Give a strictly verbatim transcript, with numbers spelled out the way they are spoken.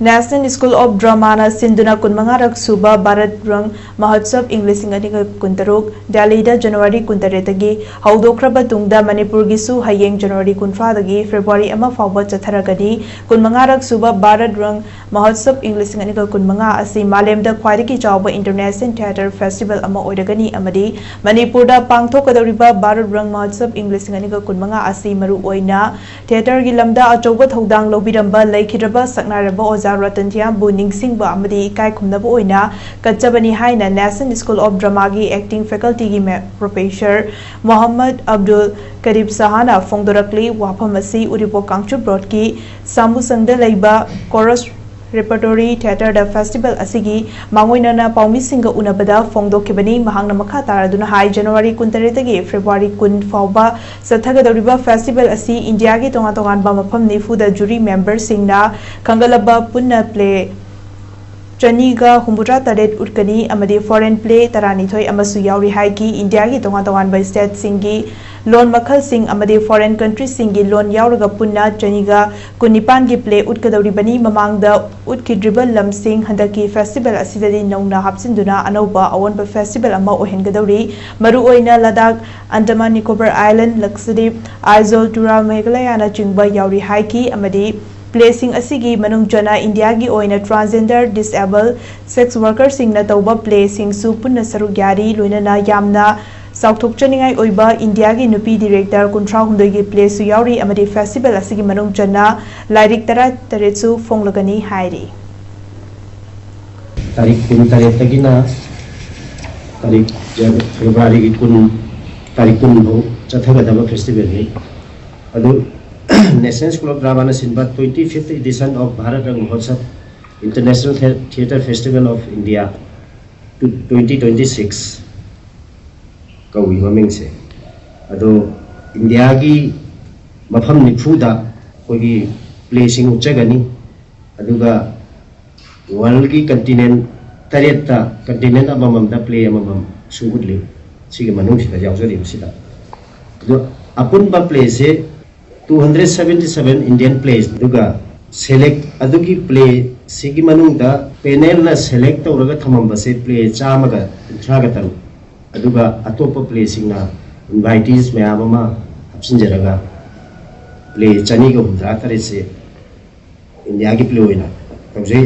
National School of Drama ꯅ ꯁꯤꯟꯗꯨꯅ ꯀꯨꯟꯃꯉꯥꯔꯛ ꯁꯨꯕ ꯚꯥꯔꯠ ꯔꯪ ꯃꯍꯣꯠꯁꯕ ꯏꯪ ꯂꯤꯁꯤꯡ ꯑꯅꯤꯒ ꯀꯨꯟꯇꯔꯨꯛ ꯗꯦꯜꯂꯤꯗ ꯖꯅꯋꯥꯔꯤ ꯀꯨꯟꯇꯔꯦꯠꯇꯒꯤ ꯍꯧꯗꯣꯛꯈ꯭ꯔꯕ ꯇꯨꯡꯗ ꯃꯅꯤꯄꯨꯔꯒꯤꯁꯨ ꯍꯌꯦꯡ ꯖꯅꯋꯥꯔꯤ ꯀꯨꯟꯊ꯭ꯔꯥꯗꯒꯤ ꯐꯦꯕ꯭ꯔꯨꯋꯥꯔꯤ ꯑꯃ ꯐꯥꯎꯕ ꯆꯠꯊꯔꯒꯅꯤ꯫ ꯀꯨꯟꯃꯉꯥꯔꯛ ꯁꯨꯕ ꯚꯥꯔꯠ ꯔꯪ ꯃꯍꯣꯠꯁꯕ ꯏꯪ ꯂꯤꯁꯤꯡ ꯑꯅꯤꯒ ꯀꯨꯟꯃꯉꯥ ꯑꯁꯤ ꯃꯥꯂꯦꯝꯗ ꯈ꯭ꯋꯥꯏꯗꯒꯤ ꯆꯥꯎꯕ international theatre festival ꯑꯃ ꯑꯣꯏꯔꯒꯅꯤ ꯑꯃꯗꯤ ꯃꯅꯤꯄꯨꯔꯗ ꯄꯥꯡꯊꯣꯛꯀꯗꯧꯔꯤꯕ ꯚꯥꯔꯠ ꯔꯪ ꯃꯍꯣꯠꯁꯕ ꯏꯪ ꯂꯤꯁꯤꯡ ꯑꯅꯤꯒ ꯀꯨꯟꯃꯉꯥ ꯑꯁꯤ ꯃꯔꯨꯑꯣꯏꯅ theatreꯒꯤ ꯂꯝꯗ ꯑꯆꯧꯕ ꯊꯧꯗꯥꯡ ꯂꯧꯕꯤꯔꯝꯕ ꯂꯩꯈꯤꯗ꯭ꯔꯕ ꯁꯛꯅꯥꯏꯔꯕ ꯑꯣꯖꯥ ꯔꯇꯟ ꯊꯤꯌꯥꯝꯕꯨ ꯅꯤꯡꯁꯤꯡꯕ ꯑꯃꯗꯤ ꯏꯀꯥꯏ ꯈꯨꯝꯅꯕ ꯑꯣꯏꯅ ꯀꯠꯆꯕꯅꯤ ꯍꯥꯏꯅ National School of Dramaꯒꯤ acting facultyꯒꯤ May-, professor Mohammad Abdul ꯀꯔꯤꯝ ꯁꯍꯥꯅ ꯐꯣꯡꯗꯣꯔꯛꯂꯤ꯫ ꯋꯥꯐꯝ ꯑꯁꯤ ꯎꯔꯤꯄꯣꯛ ꯀꯥꯡꯆꯨꯞ ꯔꯣꯗꯀꯤ ꯁꯥꯃꯨꯁꯪꯗ ꯂꯩꯕ Chorus Repertory Theatreꯗ festival ꯑꯁꯤꯒꯤ ꯃꯥꯡꯑꯣꯏꯅꯅ ꯄꯥꯎꯃꯤꯁꯤꯡꯒ ꯎꯅꯕꯗ ꯐꯣꯡꯗꯣꯛꯈꯤꯕꯅꯤ꯫ ꯃꯍꯥꯛꯅ ꯃꯈꯥ ꯇꯥꯔꯗꯨꯅ ꯍꯥꯏ, ꯖꯅꯋꯥꯔꯤ ꯀꯨꯟꯇꯔꯦꯠꯇꯒꯤ ꯐꯦꯕ꯭ꯔꯨꯋꯥꯔꯤ ꯀꯨꯟ ꯐꯥꯎꯕ ꯆꯠꯊꯒꯗꯧꯔꯤꯕ festival ꯑꯁꯤ ꯏꯟꯗꯤꯌꯥꯒꯤ ꯇꯣꯉꯥꯟ ꯇꯣꯉꯥꯟꯕ ꯃꯐꯝ ꯅꯤꯐꯨꯗ jury memberꯁꯤꯡꯅ ꯈꯟꯒꯠꯂꯕ ꯄꯨꯟꯅ play ꯆꯅꯤꯒ ꯍꯨꯝꯐꯨꯇꯔꯥ ꯇꯔꯦꯠ ꯎꯠꯀꯅꯤ ꯑꯃꯗꯤ foreign play ꯇꯔꯥꯅꯤꯊꯣꯏ ꯑꯃꯁꯨ ꯌꯥꯎꯔꯤ ꯍꯥꯏꯈꯤ꯫ ꯏꯟꯗꯤꯌꯥꯒꯤ ꯇꯣꯉꯥꯟ ꯇꯣꯉꯥꯟꯕ stateꯁꯤꯡꯒꯤ ꯂꯣꯟ ꯃꯈꯜꯁꯤꯡ ꯑꯃꯗꯤ foreign countryꯁꯤꯡꯒꯤ ꯂꯣꯟ ꯌꯥꯎꯔꯒ ꯄꯨꯟꯅ ꯆꯅꯤꯒ ꯀꯨꯟꯅꯤꯄꯥꯟꯒꯤ play ꯎꯠꯀꯗꯧꯔꯤꯕꯅꯤ꯫ ꯃꯃꯥꯡꯗ ꯎꯠꯈꯤꯗ꯭ꯔꯤꯕ ꯂꯝꯁꯤꯡ ꯍꯟꯗꯛꯀꯤ festival ꯑꯁꯤꯗꯗꯤ ꯅꯧꯅ ꯍꯥꯞꯆꯤꯟꯗꯨꯅ ꯑꯅꯧꯕ ꯑꯑꯣꯟꯕ festival ꯑꯃ ꯑꯣꯏꯍꯟꯒꯗꯧꯔꯤ꯫ ꯃꯔꯨꯑꯣꯏꯅ ꯂꯗꯥꯈ, ꯑꯟꯗꯃꯥꯟ ꯅꯤꯀꯣꯕꯔ Island, ꯂꯛꯁꯗꯤꯞ, ꯑꯥꯏꯖꯣꯜ, ꯇꯨꯔꯥ, ꯃꯦꯘꯥꯂꯌꯥꯅꯆꯤꯡꯕ ꯌꯥꯎꯔꯤ ꯍꯥꯏꯈꯤ ꯑꯃꯗꯤ playꯁꯤꯡ ꯑꯁꯤꯒꯤ ꯃꯅꯨꯡ ꯆꯟꯅ ꯏꯟꯗꯤꯌꯥꯒꯤ ꯑꯣꯏꯅ transgender, disable, sex workerꯁꯤꯡꯅ ꯇꯧꯕ playꯁꯤꯡꯁꯨ ꯄꯨꯟꯅ ꯁꯔꯨꯛ ꯌꯥꯔꯤ꯫ ꯂꯣꯏꯅꯅ ꯌꯥꯝꯅ ꯆꯥꯎꯊꯣꯛꯆꯅꯤꯡꯉꯥꯏ ꯑꯣꯏꯕ ꯏꯟꯗꯤꯌꯥꯒꯤ ꯅꯨꯄꯤ director ꯀꯨꯟꯊ꯭ꯔꯥꯍꯨꯝꯗꯣꯏꯒꯤ playꯁꯨ ꯌꯥꯎꯔꯤ ꯑꯃꯗꯤ festival ꯑꯁꯤꯒꯤ ꯃꯅꯨꯡ ꯆꯟꯅ ꯂꯥꯏꯔꯤꯛ ꯇꯔꯥꯇꯔꯦꯠꯁꯨ ꯐꯣꯡꯂꯒꯅꯤ ꯍꯥꯏꯔꯤ꯫ ꯇꯥꯔꯤꯛ ꯀꯨꯟꯇꯔꯦꯠꯇꯒꯤꯅ ꯇꯥꯔꯤꯛ ꯐꯦꯕ꯭ꯔꯨꯋꯥꯔꯤꯒꯤ ꯀꯨꯟ, ꯇꯥꯔꯤꯛ ꯀꯨꯟ ꯐꯥꯎ ꯆꯠꯊꯒꯗꯕ festivalꯅꯤ꯫ ꯑꯗꯨ National School of Dramaꯅ ꯁꯤꯟꯕ twenty fifth edition of Bharat Rang Mahotsav International Thea-, Theatre Festival of India twenty twenty six ꯀꯧꯏ ꯃꯃꯤꯡꯁꯦ꯫ ꯑꯗꯣ ꯏꯟꯗꯤꯌꯥꯒꯤ ꯃꯐꯝ ꯅꯤꯐꯨꯗ ꯑꯩꯈꯣꯏꯒꯤ playꯁꯤꯡ ꯎꯠꯆꯒꯅꯤ꯫ ꯑꯗꯨꯒ worldꯀꯤ continent ꯇꯔꯦꯠꯇ continent ꯑꯃꯃꯝꯗ play ꯑꯃꯃꯝꯁꯨ ꯎꯠꯂꯤ꯫ ꯁꯤꯒꯤ ꯃꯅꯨꯡꯁꯤꯗ ꯌꯥꯎꯖꯔꯤꯕꯁꯤꯗ꯫ ꯑꯗꯣ ꯑꯄꯨꯟꯕ playꯁꯦ two hundred seventy seven Indian plays, ꯑꯗꯨꯒ ꯁꯦꯂꯦꯛ ꯑꯗꯨꯒꯤ ꯄ꯭ꯂꯦꯁꯤꯒꯤ ꯃꯅꯨꯡꯗ ꯄꯦꯅꯦꯜꯅ ꯁꯦꯂꯦꯛ ꯇꯧꯔꯒ ꯊꯝꯃꯝꯕꯁꯦ ꯄ꯭ꯂꯦ ꯆꯥꯝꯃꯒ ꯀꯨꯟꯊ꯭ꯔꯥꯒ ꯇꯔꯨꯛ, ꯑꯗꯨꯒ ꯑꯇꯣꯞꯄ ꯄ꯭ꯂꯦꯁꯤꯡꯅ, ꯏꯟꯚꯥꯏꯇꯤꯁ ꯃꯌꯥꯝ ꯑꯃ ꯍꯥꯞꯆꯤꯟꯖꯔꯒ, ꯄ꯭ꯂꯦ ꯆꯅꯤꯒ ꯍꯨꯝꯗ꯭ꯔꯥ ꯇꯔꯦꯠꯁꯦ ꯏꯟꯗꯤꯌꯥꯒꯤ ꯄ꯭ꯂꯦ ꯑꯣꯏꯅ ꯇꯧꯖꯩ꯫